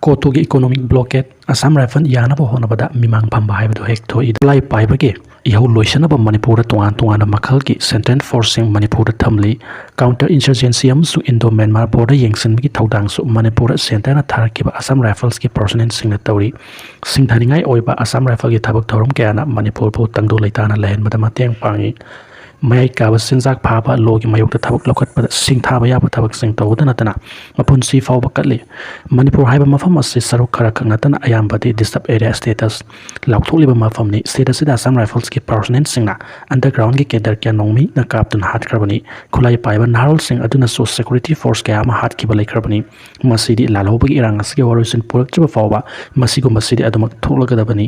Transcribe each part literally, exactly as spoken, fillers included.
ꯀꯣꯇꯨꯒꯤ economic blockade, Assam Rifle ꯌꯥꯅꯕ ꯍꯣꯠꯅꯕꯗ ꯃꯤꯃꯥꯡ ꯐꯝꯕ ꯍꯥꯏꯕꯗꯨ ꯍꯦꯛ ꯊꯣꯛꯏ꯫ ꯈꯨꯠꯂꯥꯏ ꯄꯥꯏꯕꯒꯤ ꯏꯍꯧ ꯂꯣꯏꯁꯤꯟꯅꯕ ꯃꯅꯤꯄꯨꯔꯗ ꯇꯣꯉꯥꯟ ꯇꯣꯉꯥꯟꯕ ꯃꯈꯜꯒꯤ central forceꯁꯤꯡ ꯃꯅꯤꯄꯨꯔꯗ ꯊꯝꯂꯤ꯫ Counter insurgency ꯑꯃꯁꯨꯡ Indo Myanmar border ꯌꯦꯡꯁꯤꯟꯕꯒꯤ ꯊꯧꯗꯥꯡꯁꯨ ꯃꯅꯤꯄꯨꯔꯗ centreꯅ ꯊꯥꯔꯛꯈꯤꯕ Assam Riflesꯀꯤ personnelꯁꯤꯡꯅ ꯇꯧꯔꯤ꯫ ꯁꯤꯡꯊꯥꯅꯤꯡꯉꯥꯏ ꯑꯣꯏꯕ Assam Rifleꯒꯤ ꯊꯕꯛ ꯊꯧꯔꯝ ꯀꯌꯥꯅ ꯃꯅꯤꯄꯨꯔꯕꯨ ꯇꯪꯗꯨ ꯂꯩꯇꯥꯅ ꯂꯩꯍꯟꯕꯗ ꯃꯇꯦꯡ ꯄꯥꯡꯉꯤ꯫ ꯃꯌꯥꯏ ꯀꯥꯕ ꯆꯤꯟꯖꯥꯛ ꯐꯥꯕ, lawꯒꯤ ꯃꯥꯌꯣꯛꯇ ꯊꯕꯛ ꯂꯧꯈꯠꯄꯗ ꯁꯤꯡꯊꯥꯕ ꯌꯥꯕ ꯊꯕꯛꯁꯤꯡ ꯇꯧꯕꯗ ꯅꯠꯇꯅ ꯃꯄꯨꯟꯁꯤ ꯐꯥꯎꯕ ꯀꯠꯂꯤ꯫ ꯃꯅꯤꯄꯨꯔ ꯍꯥꯏꯕ ꯃꯐꯝ ꯑꯁꯤ ꯁꯔꯨꯛ ꯈꯔ ꯈꯛ ꯅꯠꯇꯅ ꯑꯌꯥꯝꯕꯗꯤ disturb area status ꯂꯥꯎꯊꯣꯛꯂꯤꯕ ꯃꯐꯝꯅꯤ꯫ State ꯑꯁꯤꯗ Assam Riflesꯀꯤ personnelꯁꯤꯡꯅ undergroundꯒꯤ cadre ꯀꯌꯥ ꯅꯣꯡꯃꯩꯅ ꯀꯥꯞꯇꯨꯅ ꯍꯥꯠꯈ꯭ꯔꯕꯅꯤ꯫ ꯈꯨꯠꯂꯥꯏ ꯄꯥꯏꯕ ꯅꯍꯥꯔꯣꯜꯁꯤꯡ ꯑꯗꯨꯅꯁꯨ security force ꯀꯌꯥ ꯑꯃ ꯍꯥꯠꯈꯤꯕ ꯂꯩꯈ꯭ꯔꯕꯅꯤ꯫ ꯃꯁꯤꯗꯤ ꯂꯥꯜꯍꯧꯕꯒꯤ ꯏꯔꯥꯡ ꯑꯁꯤꯒꯤ ꯋꯥꯔꯣꯏꯁꯤꯟ ꯄꯨꯔꯛꯇ꯭ꯔꯤꯕ ꯐꯥꯎꯕ ꯃꯁꯤꯒꯨꯝꯕꯁꯤꯗꯤ ꯑꯗꯨꯃꯛ ꯊꯣꯛꯂꯒꯗꯕꯅꯤ꯫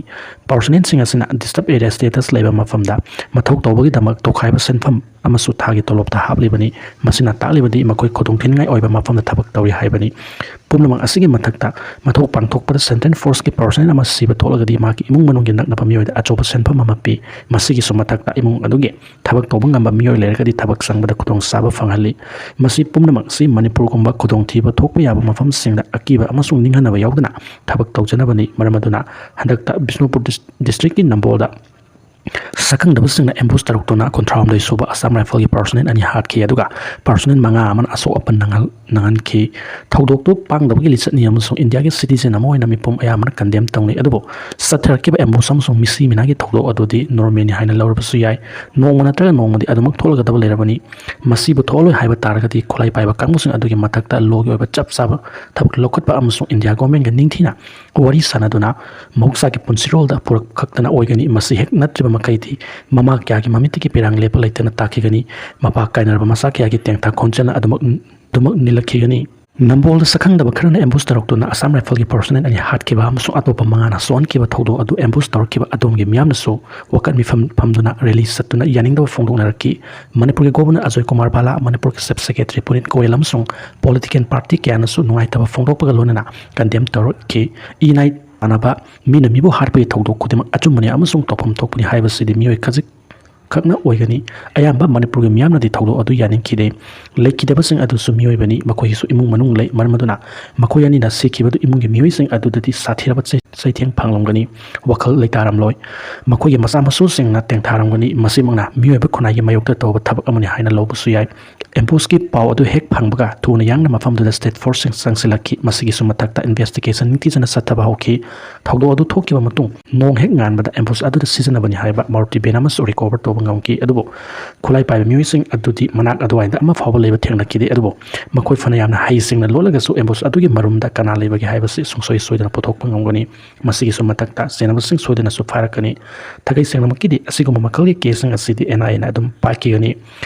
Personnelꯁꯤꯡ ꯑꯁꯤꯅ disturb area status ꯂꯩꯕ ꯃꯐꯝꯗ ꯃꯊꯧ ꯇꯧꯕꯒꯤꯗꯃꯛ ꯇꯣꯈꯥꯏꯕ ꯁꯦꯟꯐꯝ ꯑꯃꯁꯨ ꯊꯥꯒꯤ ꯇꯣꯂꯣꯞꯇ ꯍꯥꯞꯂꯤꯕꯅꯤ꯫ ꯃꯁꯤꯅ ꯇꯥꯛꯂꯤꯕꯗꯤ ꯃꯈꯣꯏ ꯈꯨꯗꯣꯡꯊꯤꯅꯤꯡꯉꯥꯏ ꯑꯣꯏꯕ ꯃꯐꯝꯗ ꯊꯕꯛ ꯇꯧꯔꯤ ꯍꯥꯏꯕꯅꯤ꯫ ꯄꯨꯝꯅꯃꯛ ꯑꯁꯤꯒꯤ ꯃꯊꯛꯇ, ꯃꯊꯧ ꯄꯥꯡꯊꯣꯛꯄꯗ central forceꯀꯤ personnel ꯑꯃ ꯁꯤꯕ ꯊꯣꯛꯂꯒꯗꯤ ꯃꯍꯥꯛꯀꯤ ꯏꯃꯨꯡ ꯃꯅꯨꯡꯒꯤ ꯅꯛꯅꯕ ꯃꯤꯑꯣꯏꯗ ꯑꯆꯧꯕ ꯁꯦꯟꯐꯝ ꯑꯃ ꯄꯤ꯫ ꯃꯁꯤꯒꯤꯁꯨ ꯃꯊꯛꯇ, ꯏꯃꯨꯡ ꯑꯗꯨꯒꯤ ꯊꯕꯛ ꯇꯧꯕ ꯉꯝꯕ ꯃꯤꯑꯣꯏ ꯂꯩꯔꯒꯗꯤ ꯊꯕꯛ ꯆꯪꯕꯗ ꯈꯨꯗꯣꯡꯆꯥꯕ ꯐꯪꯍꯜꯂꯤ꯫ ꯃꯁꯤ ꯄꯨꯝꯅꯃꯛ ꯑꯁꯤ ꯃꯅꯤꯄꯨꯔꯒꯨꯝꯕ ꯈꯨꯗꯣꯡꯊꯤꯕ ꯊꯣꯛꯄ ꯌꯥꯕ ꯃꯐꯝꯁꯤꯡꯗ ꯑꯀꯤꯕ ꯑꯃꯁꯨꯡ ꯅꯤꯡꯍꯟꯅꯕ ꯌꯥꯎꯗꯅ ꯊꯕꯛ ꯇꯧꯖꯅꯕꯅꯤ꯫ ꯃꯔꯝ ꯑꯗꯨꯅ, ꯍꯟꯗꯛꯇ ꯕꯤꯁꯅꯨꯄꯨꯔ ꯗꯤꯁ-, districtꯀꯤ ꯅꯝꯕꯣꯜꯗ ꯁꯛꯈꯪꯗꯕꯁꯤꯡꯅ ambush ꯇꯧꯔꯛꯇꯨꯅ ꯀꯨꯟꯊ꯭ꯔꯥꯍꯨꯝꯗꯣꯏ ꯁꯨꯕ Assam Rifleꯒꯤ personnel ꯑꯅꯤ ꯍꯥꯠꯈꯤ, ꯑꯗꯨꯒ personnel ꯃꯉꯥ ꯑꯃꯅ ꯑꯁꯣꯛ ꯑꯄꯟ ꯅꯪꯍꯜ-, ꯅꯪꯍꯟꯈꯤ꯫ ꯊꯧꯗꯣꯛꯇꯨ ꯄꯥꯡꯗꯕꯒꯤ ꯂꯤꯆꯠꯅꯤ ꯑꯃꯁꯨꯡ ꯏꯟꯗꯤꯌꯥꯒꯤ citizen ꯑꯃ ꯑꯣꯏꯅ ꯃꯤꯄꯨꯝ ꯑꯌꯥꯝꯕꯅ condemn ꯇꯧꯅꯩ꯫ ꯑꯗꯨꯕꯨ ꯆꯠꯊꯔꯛꯈꯤꯕ ambush ꯑꯃꯁꯨꯡ ꯃꯤꯁꯤ ꯃꯤꯅꯥꯒꯤ ꯊꯧꯗꯣꯛ ꯑꯗꯨꯗꯤ normalꯅꯤ ꯍꯥꯏꯅ ꯂꯧꯔꯕꯁꯨ ꯌꯥꯏ꯫ ꯅꯣꯡꯃ ꯅꯠꯇ꯭ꯔꯒ ꯅꯣꯡꯃꯗꯤ ꯑꯗꯨꯃꯛ ꯊꯣꯛꯂꯒꯗꯕ ꯂꯩꯔꯕꯅꯤ꯫ ꯃꯁꯤꯕꯨ ꯊꯣꯛꯍꯜꯂꯣꯏ ꯍꯥꯏꯕ ꯇꯥꯔꯒꯗꯤ ꯈꯨꯠꯂꯥꯏ ꯄꯥꯏꯕ ꯀꯥꯡꯕꯨꯁꯤꯡ ꯑꯗꯨꯒꯤ ꯃꯊꯛꯇ lawꯒꯤ ꯑꯣꯏꯕ ꯆꯞ ꯆꯥꯕ ꯊꯕꯛ ꯂꯧꯈꯠꯄ ꯑꯃꯁꯨꯡ ꯏꯟꯗꯤꯌꯥ governmentꯒ ꯅꯤꯡꯊꯤꯅ ꯋꯥꯔꯤ ꯁꯥꯟꯅꯗꯨꯅ ꯃꯍꯧꯁꯥꯒꯤ ꯄꯨꯟꯁꯤꯔꯣꯜꯗ ꯄꯨꯔꯛꯄ ꯈꯛꯇꯅ ꯑꯣꯏꯒꯅꯤ꯫ ꯃꯁꯤ ꯍꯦꯛ ꯅꯠꯇ꯭ꯔꯤꯕ ꯃꯈꯩꯗꯤ ꯃꯃꯥ ꯀꯌꯥꯒꯤ ꯃꯃꯤꯠꯇꯒꯤ ꯄꯤꯔꯥꯡ ꯂꯦꯞꯄ ꯂꯩꯇꯅ ꯇꯥꯈꯤꯒꯅꯤ꯫ ꯃꯄꯥ ꯀꯥꯏꯅꯔꯕ ꯃꯆꯥ ꯀꯌꯥꯒꯤ ꯇꯦꯡꯊꯥ ꯈꯣꯟꯖꯦꯜꯅ ꯑꯗꯨꯃꯛ, ꯑꯗꯨꯃꯛ ꯅꯤꯜꯂꯛꯈꯤꯒꯅꯤ꯫ ꯅꯝꯕꯣꯜꯗ ꯁꯛꯈꯪꯗꯕ ꯈꯔꯅ ambush ꯇꯧꯔꯛꯇꯨꯅ Assam Rifleꯒꯤ personnel ꯑꯅꯤ ꯍꯥꯠꯈꯤꯕ ꯑꯃꯁꯨꯡ ꯑꯇꯣꯞꯄ ꯃꯉꯥꯅ ꯁꯣꯛꯍꯟꯈꯤꯕ ꯊꯧꯗꯣꯛ ꯑꯗꯨ ambush ꯇꯧꯔꯛꯈꯤꯕ ꯑꯗꯣꯝꯒꯤ ꯃꯤꯌꯥꯝꯅꯁꯨ ꯋꯥꯀꯠ ꯃꯤꯐꯝ ꯐꯝꯗꯨꯅ rally ꯆꯠꯇꯨꯅ ꯌꯥꯅꯤꯡꯗꯕ ꯐꯣꯡꯗꯣꯛꯅꯔꯛꯈꯤ꯫ ꯃꯅꯤꯄꯨꯔꯒꯤ Governor ꯑꯖꯣꯏ ꯀꯨꯃꯥꯔ ꯕꯥꯂꯥ, ꯃꯅꯤꯄꯨꯔꯒꯤ Chief Secretary ꯄꯨꯅꯤꯠ ꯒꯣꯌꯦꯜ ꯑꯃꯁꯨꯡ political party ꯀꯌꯥꯅꯁꯨ ꯅꯨꯡꯉꯥꯏꯇꯕ ꯐꯣꯡꯗꯣꯛꯄꯒ ꯂꯣꯏꯅꯅ condemn ꯇꯧꯔꯛꯈꯤ꯫ ꯏꯅꯥꯏ ꯇꯥꯟꯅꯕ, ꯃꯤꯅ ꯃꯤꯕꯨ ꯍꯥꯠꯄꯒꯤ ꯊꯧꯗꯣꯛ ꯈꯨꯗꯤꯡꯃꯛ ꯑꯆꯨꯝꯕꯅꯤ ꯑꯃꯁꯨꯡ ꯇꯧꯐꯝ ꯊꯣꯛꯄꯅꯤ ꯍꯥꯏꯕꯁꯤꯗꯤ ꯃꯤꯑꯣꯏ ꯈꯖꯤꯛ ꯈꯛꯅ ꯑꯣꯏꯒꯅꯤ꯫ ꯑꯌꯥꯝꯕ ꯃꯅꯤꯄꯨꯔꯒꯤ ꯃꯤꯌꯥꯝꯅꯗꯤ ꯊꯧꯗꯣꯛ ꯑꯗꯨ ꯌꯥꯅꯤꯡꯈꯤꯗꯦ꯫ ꯂꯩꯈꯤꯗꯕꯁꯤꯡ ꯑꯗꯨꯁꯨ ꯃꯤꯑꯣꯏꯕꯅꯤ, ꯃꯈꯣꯏꯒꯤꯁꯨ ꯏꯃꯨꯡ ꯃꯅꯨꯡ ꯂꯩ꯫ ꯃꯔꯝ ꯑꯗꯨꯅ ꯃꯈꯣꯏ ꯑꯅꯤꯅ ꯁꯤꯈꯤꯕꯗꯨ ꯏꯃꯨꯡꯒꯤ ꯃꯤꯑꯣꯏꯁꯤꯡ ꯑꯗꯨꯗꯗꯤ ꯁꯥꯊꯤꯔꯕ ꯆꯩ-, ꯆꯩꯊꯦꯡ ꯐꯪꯂꯝꯒꯅꯤ, ꯋꯥꯈꯜ ꯂꯩꯇꯥꯔꯝꯂꯣꯏ꯫ ꯃꯈꯣꯏꯒꯤ ꯃꯆꯥ ꯃꯁꯨꯁꯤꯡꯅ ꯇꯦꯡꯊꯥꯔꯝꯒꯅꯤ꯫ ꯃꯁꯤꯃꯛꯅ ꯃꯤꯑꯣꯏꯕ ꯈꯨꯟꯅꯥꯏꯒꯤ ꯃꯥꯌꯣꯛꯇ ꯇꯧꯕ ꯊꯕꯛ ꯑꯃꯅꯤ ꯍꯥꯏꯅ ꯂꯧꯕꯁꯨ ꯌꯥꯏ꯫ ꯑꯦꯝꯕꯨꯁꯀꯤ ꯄꯥꯎ ꯑꯗꯨ ꯍꯦꯛ ꯐꯪꯕꯒ ꯊꯨꯅ ꯌꯥꯡꯅ ꯃꯐꯝꯗꯨꯗ ꯁ꯭ꯇꯦꯠ ꯐꯣꯔꯁꯁꯤꯡ ꯆꯪꯁꯤꯜꯂꯛꯈꯤ꯫ ꯃꯁꯤꯒꯤꯁꯨ ꯃꯊꯛꯇ ꯏꯟꯚꯦꯁꯇꯤꯒꯦꯁꯟ ꯅꯤꯡꯊꯤꯖꯅ ꯆꯠꯊꯕ ꯍꯧꯈꯤ꯫ ꯊꯧꯗꯣꯛ ꯑꯗꯨ ꯊꯣꯛꯈꯤꯕ ꯃꯇꯨꯡ ꯅꯣꯡ ꯍꯦꯛ ꯉꯥꯟꯕꯗ ꯑꯦꯝꯕꯨꯁ ꯑꯗꯨꯗ ꯁꯤꯖꯤꯟꯅꯕꯅꯤ ꯍꯥꯏꯕ ꯃꯥꯔꯨꯇꯤ ꯚꯦꯟ ꯑꯃꯁꯨ ꯔꯤꯀꯣꯚꯔ ꯇꯧꯕ ꯉꯝꯈꯤ꯫ ꯑꯗꯨꯕꯨ ꯈꯨꯠꯂꯥꯏ ꯄꯥꯏꯕ ꯃꯤꯑꯣꯏꯁꯤꯡ ꯑꯗꯨꯗꯤ ꯃꯅꯥꯛ ꯑꯗꯨꯋꯥꯏꯗ ꯑꯃ ꯐꯥꯎꯕ ꯂꯩꯕ ꯊꯦꯡꯅꯈꯤꯗꯦ꯫ ꯑꯗꯨꯕꯨ ꯃꯈꯣꯏ ꯐꯅ ꯌꯥꯝꯅ ꯍꯩꯁꯤꯡꯅ ꯂꯣꯠꯂꯒꯁꯨ ꯑꯦꯝꯕꯨꯁ ꯑꯗꯨꯒꯤ ꯃꯔꯨꯝꯗ ꯀꯅꯥ ꯂꯩꯕꯒꯦ ꯍꯥꯏꯕꯁꯤ ꯁꯨꯡꯁꯣꯏ ꯁꯣꯏꯗꯅ ꯄꯨꯊꯣꯛꯄ ꯉꯝꯒꯅꯤ꯫ ꯃꯁꯤꯒꯤꯁꯨ ꯃꯊꯛꯇ ꯆꯦꯟꯅꯕꯁꯤꯡ ꯁꯣꯏꯗꯅꯁꯨ ꯐꯥꯔꯛꯀꯅꯤ꯫ ꯊꯥꯒꯩ ꯁꯦꯡꯅꯃꯛꯀꯤꯗꯤ ꯑꯁꯤꯒꯨꯝꯕ ꯃꯈꯜꯒꯤ ꯀꯦꯁꯁꯤꯡ ꯑꯁꯤꯗꯤ ꯑꯦꯟ ꯑꯥꯏ ꯑꯦꯅ ꯑꯗꯨꯝ ꯄꯥꯏꯈꯤꯒꯅꯤ꯫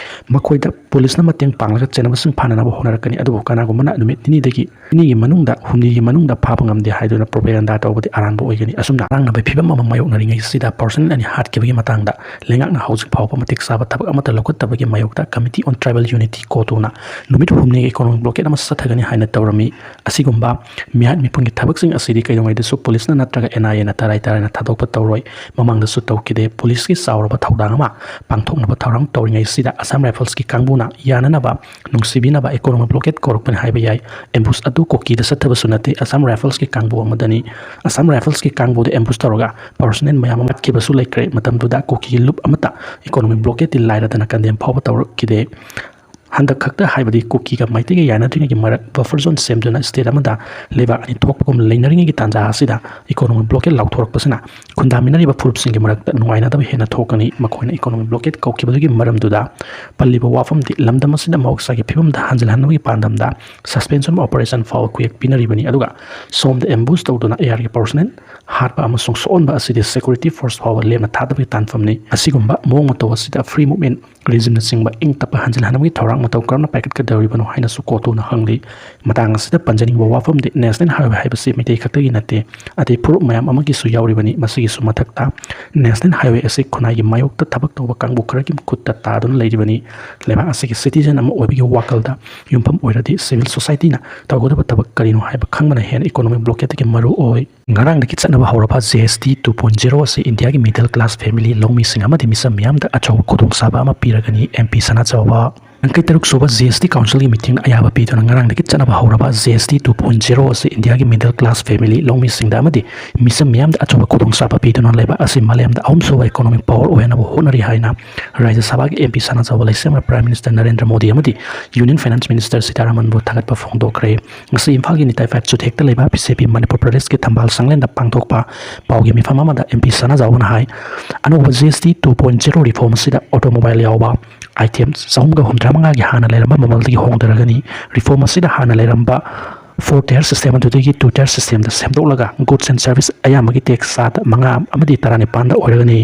ꯃꯈꯣꯏꯗ ꯄꯨꯂꯤꯁꯅ ꯃꯇꯦꯡ ꯄꯥꯡꯂꯒ ꯆꯦꯟꯅꯕꯁꯤꯡ ꯐꯥꯅꯅꯕ ꯍꯣꯠꯅꯔꯛꯀꯅꯤ꯫ ꯑꯗꯨꯕꯨ ꯀꯅꯥꯒꯨꯝꯕꯅ ꯅꯨꯃꯤꯠ ꯅꯤꯅꯤꯗꯒꯤ, ꯅꯤꯅꯤꯒꯤ ꯃꯅꯨꯡꯗ, ꯍꯨꯝꯅꯤꯒꯤ ꯃꯅꯨꯡꯗ ꯐꯥꯕ ꯉꯝꯗꯦ ꯍꯥꯏꯗꯨꯅ ꯄ꯭ꯔꯣꯄꯦꯒꯟꯗꯥ ꯇꯧꯕꯗꯤ ꯑꯔꯥꯟꯕ ꯑꯣꯏꯒꯅꯤ꯫ ꯑꯁꯨꯝꯅ ꯑꯔꯥꯡꯅꯕ ꯐꯤꯕꯝ ꯑꯃ ꯃꯥꯌꯣꯛꯅꯔꯤꯉꯩꯁꯤꯗ ꯄꯥꯔꯁꯟ ꯑꯅꯤ ꯍꯥꯠꯈꯤꯕꯒꯤ ꯃꯇꯥꯡꯗ ꯂꯩꯉꯥꯛꯅ ꯍꯧꯖꯤꯛ ꯐꯥꯎꯕ ꯃꯇꯤꯛ ꯆꯥꯕ ꯊꯕꯛ ꯑꯃꯠꯇ ꯂꯧꯈꯠꯇꯕꯒꯤ ꯃꯥꯌꯣꯛꯇ Committee on Tribal Unity, ꯀꯣꯇꯨꯅ ꯅꯨꯃꯤꯠ ꯍꯨꯝꯅꯤꯒꯤ ꯏꯀꯣꯅꯣꯃꯤꯛ ꯕ꯭ꯂꯣꯀꯦꯠ ꯑꯃ ꯆꯠꯊꯒꯅꯤ ꯍꯥꯏꯅ ꯇꯧꯔꯝꯃꯤ꯫ ꯑꯁꯤꯒꯨꯝꯕ ꯃꯤꯍꯥꯠ ꯃꯤꯄꯨꯟꯒꯤ ꯊꯕꯛꯁꯤꯡ ꯑꯁꯤꯗꯤ ꯀꯩꯗꯧꯉꯩꯗꯁꯨ ꯄꯨꯂꯤꯁꯅ ꯅꯠꯇ꯭ꯔꯒ ꯑꯦꯟ ꯑꯥꯏ ꯑꯦꯅ ꯇꯔꯥꯏ ꯇꯔꯥꯏꯅ ꯊꯥꯗꯣꯛꯄ ꯇꯧꯔꯣꯏ꯫ ꯃꯃꯥꯡꯗꯁꯨ ꯇꯧꯈꯤꯗꯦ꯫ ꯄꯨꯂꯤꯁꯀꯤ ꯆꯥꯎꯔꯕ ꯊꯧꯗꯥꯡ ꯑꯃ ꯄꯥꯡꯊꯣꯛꯅꯕ ꯊꯧꯔꯥꯡ ꯇꯧꯔꯤꯉꯩꯁꯤꯗ ꯑꯁꯥꯝ ꯔꯥꯏꯐꯜꯁꯀꯤ ꯀꯥꯡꯕꯨꯅ ꯌꯥꯅꯅꯕ, ꯅꯨꯡꯁꯤꯕꯤꯅꯕ ꯏꯀꯣꯅꯣꯃꯤꯛ ꯕ꯭ꯂꯣꯀꯦꯠ ꯀꯧꯔꯛꯄꯅꯤ ꯍꯥꯏꯕ ꯌꯥꯏ꯫ ꯑꯦꯝꯕꯨꯁ ꯑꯗꯨ ꯀꯨꯀꯤꯗ ꯆꯠꯊꯕꯁꯨ ꯅꯠꯇꯦ, ꯑꯁꯥꯝ ꯔꯥꯏꯐꯜꯁꯀꯤ ꯀꯥꯡꯕꯨ ꯑꯃꯗꯅꯤ꯫ ꯑꯁꯥꯝ ꯔꯥꯏꯐꯜꯁꯀꯤ ꯀꯥꯡꯕꯨꯗ ꯑꯦꯝꯕꯨꯁ ꯇꯧꯔꯒ ꯄꯥꯔꯁꯅꯦꯜ ꯃꯌꯥꯝ ꯑꯃ ꯍꯥꯠꯈꯤꯕꯁꯨ ꯂꯩꯈ꯭ꯔꯦ꯫ ꯃꯇꯝꯗꯨꯗ ꯀꯨꯀꯤꯒꯤ ꯂꯨꯞ ꯑꯃꯠꯇ ꯏꯀꯣꯅꯣꯃꯤꯛ ꯕ꯭ꯂꯣꯀꯦꯠꯇꯤ ꯂꯥꯏꯔꯗꯅ ꯀꯟꯗꯦꯝ ꯐꯥꯎꯕ ꯇꯧꯔꯛꯈꯤꯗꯦ꯫ ꯍꯟꯗꯛ ꯈꯛꯇ, ꯍꯥꯏꯕꯗꯤ ꯀꯨꯀꯤꯒ ꯃꯩꯇꯩꯒ ꯌꯥꯅꯗ꯭ꯔꯤꯉꯩꯒꯤ ꯃꯔꯛ ꯕꯐꯔ ꯖꯣꯟ ꯁꯦꯝꯗꯨꯅ ꯁ꯭ꯇꯦꯠ ꯑꯃꯗ ꯂꯩꯕꯥꯛ ꯑꯅꯤ ꯊꯣꯛꯄꯒꯨꯝ ꯂꯩꯅꯔꯤꯉꯩꯒꯤ ꯇꯥꯟꯖꯥ ꯑꯁꯤꯗ ꯏꯀꯣꯅꯣꯃꯤꯛ ꯕ꯭ꯂꯣꯀꯦꯠ ꯂꯥꯎꯊꯣꯔꯛꯄꯁꯤꯅ ꯈꯨꯟꯗꯥꯃꯤꯟꯅꯔꯤꯕ ꯐꯨꯔꯨꯞꯁꯤꯡꯒꯤ ꯃꯔꯛꯇ ꯅꯨꯡꯉꯥꯏꯅꯗꯕ ꯍꯦꯟꯅ ꯊꯣꯛꯀꯅꯤ꯫ ꯃꯈꯣꯏꯅ ꯏꯀꯣꯅꯣꯃꯤꯛ ꯕ꯭ꯂꯣꯀꯦꯠ ꯀꯧꯈꯤꯕꯗꯨꯒꯤ ꯃꯔꯝꯗꯨꯗ ꯄꯜꯂꯤꯕ ꯋꯥꯐꯝꯗꯤ ꯂꯝꯗꯝ ꯑꯁꯤꯗ ꯃꯍꯧꯁꯥꯒꯤ ꯐꯤꯕꯝꯗ ꯍꯟꯖꯤꯜꯍꯟꯅꯕꯒꯤ ꯄꯥꯟꯗꯝꯗ suspension of operation ꯐꯥꯎꯕ ꯈꯨꯌꯦꯛ ꯄꯤꯅꯔꯤꯕꯅꯤ꯫ ꯑꯗꯨꯒ ꯁꯣꯝꯗ ꯑꯦꯝꯕꯨꯁ ꯇꯧꯗꯨꯅ ꯑꯦꯌꯥꯔꯒꯤ ꯄꯥꯔꯁꯅꯦꯜ ꯍꯥꯠꯄ ꯑꯃꯁꯨꯡ ꯁꯣꯛꯍꯟꯕ ꯑꯁꯤꯗꯤ ꯁꯦꯀ꯭ꯌꯨꯔꯤꯇꯤ ꯐꯣꯔꯁ ꯐꯥꯎꯕ ꯂꯦꯝꯅ ꯊꯥꯗꯕꯒꯤ ꯇꯥꯟꯐꯝꯅꯤ꯫ ꯑꯁꯤꯒꯨꯝꯕ ꯃꯑꯣꯡ ꯃꯇꯧ ꯑꯁꯤꯗ ꯐ꯭ꯔꯤ ꯃꯨꯚꯃꯦꯟ ꯔꯤꯖꯤꯝꯅꯆꯤꯡꯕ ꯏꯪ ꯇꯞꯄ ꯍꯟꯖꯤꯜꯍꯟꯅꯕꯒꯤ ꯊꯧꯔꯥꯡ ꯃꯇꯧ ꯀꯔꯝꯅ ꯄꯥꯏꯈꯠꯀꯗꯧꯔꯤꯕꯅꯣ ꯍꯥꯏꯅꯁꯨ ꯀꯣꯇꯨꯅ ꯍꯪꯂꯤ꯫ ꯃꯇꯥꯡ ꯑꯁꯤꯗ ꯄꯟꯖꯅꯤꯡꯕ ꯋꯥꯐꯝꯗꯤ, ꯅꯦꯁꯅꯦꯜ ꯍꯥꯏꯋꯦ ꯍꯥꯏꯕꯁꯤ ꯃꯩꯇꯩ ꯈꯛꯇꯒꯤ ꯅꯠꯇꯦ, ꯑꯇꯩ ꯐꯨꯔꯨꯞ ꯃꯌꯥꯝ ꯑꯃꯒꯤꯁꯨ ꯌꯥꯎꯔꯤꯕꯅꯤ꯫ ꯃꯁꯤꯒꯤꯁꯨ ꯃꯊꯛꯇ, ꯅꯦꯁꯅꯦꯜ ꯍꯥꯏꯋꯦ ꯑꯁꯤ ꯈꯨꯟꯅꯥꯏꯒꯤ ꯃꯥꯌꯣꯛꯇ ꯊꯕꯛ ꯇꯧꯕ ꯀꯥꯡꯕꯨ ꯈꯔꯒꯤ ꯈꯨꯠꯇ ꯇꯥꯗꯨꯅ ꯂꯩꯔꯤꯕꯅꯤ꯫ ꯂꯩꯕꯥꯛ ꯑꯁꯤꯒꯤ ꯁꯤꯇꯤꯖꯟ ꯑꯃ ꯑꯣꯏꯕꯒꯤ ꯋꯥꯈꯜꯗ ꯌꯨꯝꯐꯝ ꯑꯣꯏꯔꯗꯤ, ꯁꯤꯚꯤꯜ ꯁꯣꯁꯥꯏꯇꯤꯅ ꯇꯧꯒꯗꯕ ꯊꯕꯛ ꯀꯔꯤꯅꯣ ꯍꯥꯏꯕ ꯈꯪꯕꯅ ꯍꯦꯟꯅ ꯏꯀꯣꯅꯣꯃꯤꯛ ꯕ꯭ꯂꯣꯀꯦꯠꯇꯒꯤ ꯃꯔꯨ ꯑꯣꯏ꯫ ꯉꯔꯥꯡꯗꯒꯤ ꯆꯠꯅꯕ ꯍꯧꯔꯕ G S T two point zero ꯑꯁꯤ ꯏꯟꯗꯤꯌꯥꯒꯤ ꯃꯤꯗꯜ ꯀ꯭ꯂꯥꯁ ꯐꯦꯃꯤꯂꯤ, ꯂꯧꯃꯤꯁꯤꯡ ꯑꯃꯗꯤ ꯃꯤꯆꯝ ꯃꯤꯌꯥꯝꯗ ꯑꯆꯧꯕ ꯈꯨꯗꯣꯡꯆꯥꯕ ꯑꯃ ꯄꯤꯔꯒꯅꯤ꯫ ꯑꯦꯝ ꯄꯤ ꯁꯅꯥꯖꯥꯎꯕ꯫ ꯌꯥꯡꯈꯩ ꯇꯔꯨꯛ ꯁꯨꯕ ꯖꯤ ꯑꯦꯁ ꯇꯤ ꯀꯥꯎꯟꯁꯤꯜꯒꯤ ꯃꯤꯇꯤꯡꯅ ꯑꯌꯥꯕ ꯄꯤꯗꯨꯅ ꯉꯔꯥꯡꯗꯒꯤ ꯆꯠꯅꯕ ꯍꯧꯔꯕ G S T two point zero ꯑꯁꯤ ꯏꯟꯗꯤꯌꯥꯒꯤ ꯃꯤꯗꯜ ꯀ꯭ꯂꯥꯁ ꯐꯦꯃꯤꯂꯤ, ꯂꯧꯃꯤꯁꯤꯡꯗ ꯑꯃꯗꯤ ꯃꯤꯆꯝ ꯃꯤꯌꯥꯝꯗ ꯑꯆꯧꯕ ꯈꯨꯗꯣꯡꯆꯥꯕ ꯄꯤꯗꯨꯅ ꯂꯩꯕꯥꯛ ꯑꯁꯤ ꯃꯥꯂꯦꯝꯗ ꯑꯍꯨꯝꯁꯨꯕ ꯏꯀꯣꯅꯣꯃꯤꯛ ꯄꯥꯋꯔ ꯑꯣꯏꯍꯟꯅꯕ ꯍꯣꯠꯅꯔꯤ ꯍꯥꯏꯅ ꯔꯥꯖ꯭ꯌ ꯁꯚꯥꯒꯤ ꯑꯦꯝ ꯄꯤ ꯁꯅꯥꯖꯥꯎꯕ ꯂꯩꯁꯦꯝꯕ ꯄ꯭ꯔꯥꯏꯝ ꯃꯤꯅꯤꯁꯇꯔ ꯅꯔꯦꯟꯗ꯭ꯔ ꯃꯣꯗꯤ ꯑꯃꯗꯤ ꯌꯨꯅꯤꯌꯟ ꯐꯥꯏꯅꯥꯟꯁ ꯃꯤꯅꯤꯁꯇꯔ ꯁꯤꯇꯥꯔꯥꯃꯟꯕꯨ ꯊꯥꯒꯠꯄ ꯐꯣꯡꯗꯣꯛꯈ꯭ꯔꯦ꯫ ꯉꯁꯤ ꯏꯝꯐꯥꯜꯒꯤ ꯅꯤꯇꯥꯏ ꯐꯥꯏꯚ ꯆꯨꯊꯦꯛꯇ ꯂꯩꯕ ꯕꯤ ꯖꯦ ꯄꯤ ꯃꯅꯤꯄꯨꯔ ꯄ꯭ꯔꯗꯦꯁꯀꯤ ꯊꯝꯕꯥꯜ ꯁꯪꯂꯦꯟꯗ ꯄꯥꯡꯊꯣꯛꯄ ꯄꯥꯎꯒꯤ ꯃꯤꯐꯝ ꯑꯃꯗ ꯑꯦꯝ ꯄꯤ ꯁꯅꯥꯖꯥꯎꯕꯅ ꯍꯥꯏ, ꯑꯅꯧꯕ G S T two point zero reform ꯑꯁꯤꯗ ꯑꯣꯇꯣꯃꯣꯕꯥꯏꯜ ꯌꯥꯎꯕ ꯑꯥꯏꯇꯦꯝ ꯆꯍꯨꯝꯒ ꯍꯨꯝꯗ꯭ꯔꯥ ꯃꯉꯥꯒꯤ ꯍꯥꯟꯅ ꯂꯩꯔꯝꯕ ꯃꯃꯜꯗꯒꯤ ꯍꯣꯡꯗꯔꯒꯅꯤ꯫ ꯔꯤꯐꯣꯔꯝ ꯑꯁꯤꯗ ꯍꯥꯟꯅ ꯂꯩꯔꯝꯕ ꯐꯣꯔ ꯇꯤꯌꯔ ꯁꯤꯁꯇꯦꯝ ꯑꯗꯨꯗꯒꯤ ꯇꯨ ꯇꯤꯌꯔ ꯁꯤꯁꯇꯦꯝꯗ ꯁꯦꯝꯗꯣꯛꯂꯒ ꯒꯨꯗꯁ ꯑꯦꯟ ꯁꯔꯚꯤꯁ ꯑꯌꯥꯝꯕꯒꯤ ꯇꯦꯛꯁ ꯆꯥꯗ ꯃꯉꯥ ꯑꯃꯗꯤ ꯇꯔꯥꯅꯤꯄꯥꯟꯗ ꯑꯣꯏꯔꯒꯅꯤ꯫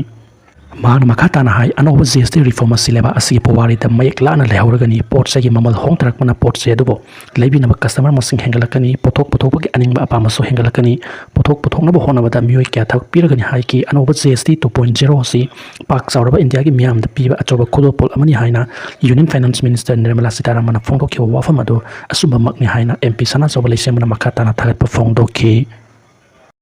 ꯃꯍꯥꯛꯅ ꯃꯈꯥ ꯇꯥꯅ ꯍꯥꯏ, ꯑꯅꯧꯕ ꯖꯤ ꯑꯦꯁ ꯇꯤ ꯔꯤꯐꯣꯔꯝ ꯑꯁꯤ ꯂꯩꯕꯥꯛ ꯑꯁꯤꯒꯤ ꯄꯨꯋꯥꯔꯤꯗ ꯃꯌꯦꯛ ꯂꯥꯅ ꯂꯩꯍꯧꯔꯒꯅꯤ꯫ ꯄꯣꯠ ꯆꯩꯒꯤ ꯃꯃꯜ ꯍꯣꯡꯊꯔꯛꯄꯅ ꯄꯣꯠ ꯆꯩ ꯑꯗꯨꯕꯨ ꯂꯩꯕꯤꯅꯕ ꯀꯁꯇꯃꯔ ꯃꯁꯤꯡ ꯍꯦꯟꯒꯠꯂꯛꯀꯅꯤ꯫ ꯄꯣꯠꯊꯣꯛ ꯄꯨꯊꯣꯛꯄꯒꯤ ꯑꯅꯤꯡꯕ ꯑꯄꯥꯝꯕꯁꯨ ꯍꯦꯟꯒꯠꯂꯛꯀꯅꯤ꯫ ꯄꯣꯠꯊꯣꯛ ꯄꯨꯊꯣꯛꯅꯕ ꯍꯣꯠꯅꯕꯗ ꯃꯤꯑꯣꯏ ꯀꯌꯥ ꯊꯕꯛ ꯄꯤꯔꯒꯅꯤ ꯍꯥꯏꯈꯤ꯫ ꯑꯅꯧꯕ G S T two point zero ꯑꯁꯤ ꯄꯥꯛ ꯆꯥꯎꯔꯕ ꯏꯟꯗꯤꯌꯥꯒꯤ ꯃꯤꯌꯥꯝꯗ ꯄꯤꯕ ꯑꯆꯧꯕ ꯈꯨꯗꯣꯜꯄꯣꯠ ꯑꯃꯅꯤ ꯍꯥꯏꯅ ꯌꯨꯅꯤꯌꯟ ꯐꯥꯏꯅꯥꯟꯁ ꯃꯤꯅꯤꯁꯇꯔ ꯅꯤꯔꯃꯂꯥ ꯁꯤꯇꯥꯔꯥꯃꯟꯅ ꯐꯣꯡꯗꯣꯛꯈꯤꯕ ꯋꯥꯐꯝ ꯑꯗꯨ ꯑꯆꯨꯝꯕꯃꯛꯅꯤ ꯍꯥꯏꯅ ꯑꯦꯝ ꯄꯤ ꯁꯅꯥꯖꯥꯎꯕ ꯂꯩꯁꯦꯝꯕꯅ ꯃꯈꯥ ꯇꯥꯅ ꯊꯥꯒꯠꯄ ꯐꯣꯡꯗꯣꯛꯈꯤ꯫